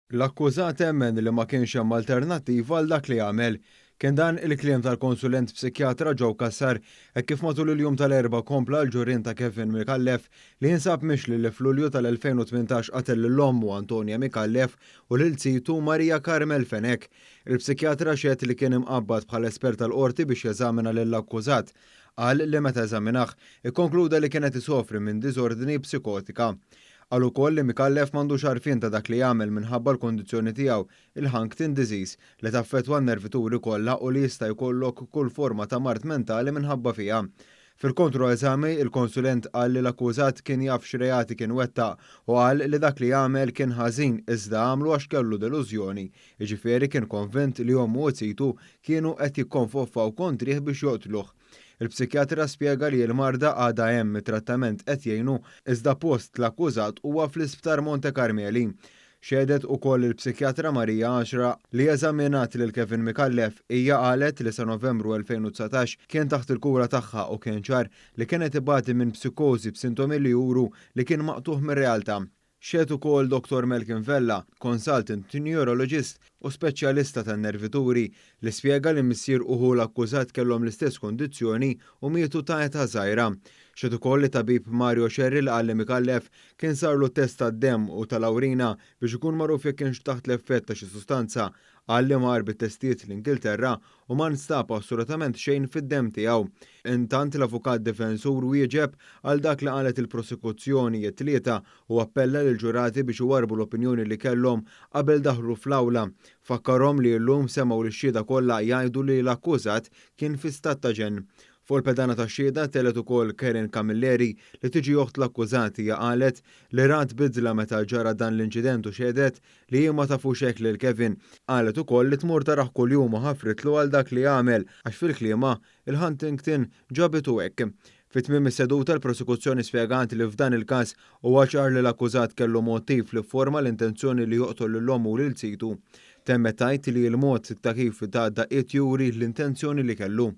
L-akkużat emmen li ma kienx hemm alternattiva għal dak li għamel. Kien dan il-kliem tal-konsulent psikjatra Joe Cassar hekk kif matul il-jum tal-Erbgħa kompla l-ġurien ta' Kevin Micallef li jinsab mixli li f'Lulju tal-2018 qatel lil ommu Antonia Micallef u lil zitu Maria Carmel Fenech. Il-psikjatra xehed li kien imqabbad bħala espert tal-qorti biex jeżamina lill-akkużat. Qal li meta eżaminah, ikkonkluda li kien qed isofri minn diżordni psikotika. Qal ukoll li Micallef m'għandux għarfien ta' dak li jagħmel minħabba l-kundizzjoni tiegħu, il-Huntington disease, li taffettwa n-nervituri kollha u li jista' jkollok kull forma ta' mard mentali minħabba fiha. Fil-kontroeżami, il-konsulent qal li l-akkużat kien jaf x'reati kien wettaq u qal li dak li għamel kien ħażin iżda għamlu għax kellu delużjoni, jiġifieri kien konvint li ommu u zitu kienu qed jikkonfoffaw kontrih biex joqtluh. Il-psikjatra spjega li l-marda għadha hemm, it-trattament qed jgħinu iżda post l-akkużat huwa fl-Isptar Monte Carmeli. Xehdet ukoll il-psikjatra Maria Għaxra li eżaminat lil Kevin Micallef. Hija qalet li sa Novembru 2019 kien taħt il-kura tagħha u kien ċar li kien qed ibati minn psikożi b'sintomi li juru li kien maqtugħ mir-realtà. Xehed ukoll Dr. Malcolm Vella, consultant neurologist u speċjalista tan-nervituri, li spjega li missier u ħu l-akkużat kellhom l-istess kondizzjoni u mietu ta' età żgħira. Xehed ukoll it-tabib Mario Scerri li qal li Micallef kien sarlu test tad-demm u tal-awrina biex ikun magħruf jekk kienx taħt l-effett ta' xi sustanza. Qal li mar bit-testijiet l-Ingilterra u ma nstab assolutament xejn fid-demm tiegħu. Intant l-avukat difensur wieġeb għal dak li qalet il-prosekuzzjoni it-Tlieta u appella lill-ġurati biex iwarrbu l-opinjoni li kellhom qabel daħlu fl-awla. Fakkarhom li llum semgħu lix-xhieda kollha jgħidu li l-akkużat kien fi stat ta' ġenn. Fuq il-pedana tax-xhieda telgħet ukoll Karen Camilleri li tiġi oħt l-akkużat. Hija qalet li rat bidla meta ġara dan l-inċident u xehdet li hi ma tafux hekk lil Kevin. Qalet ukoll li tmur tarah kuljum u ħafritlu għal dak li għamel għax fil-kliema il-Huntington ġabitu hekk. Fi tmiem is-seduta l-prosekuzzjoni spjegat li f'dan il-każ huwa ċar li l-akkużat kellu motiv li fforma l-intenzjoni li joqtol lil ommu u lil zitu. Temmet tgħid li l-mod ta' kif ta daqqiet juri l-intenzjoni li kellu.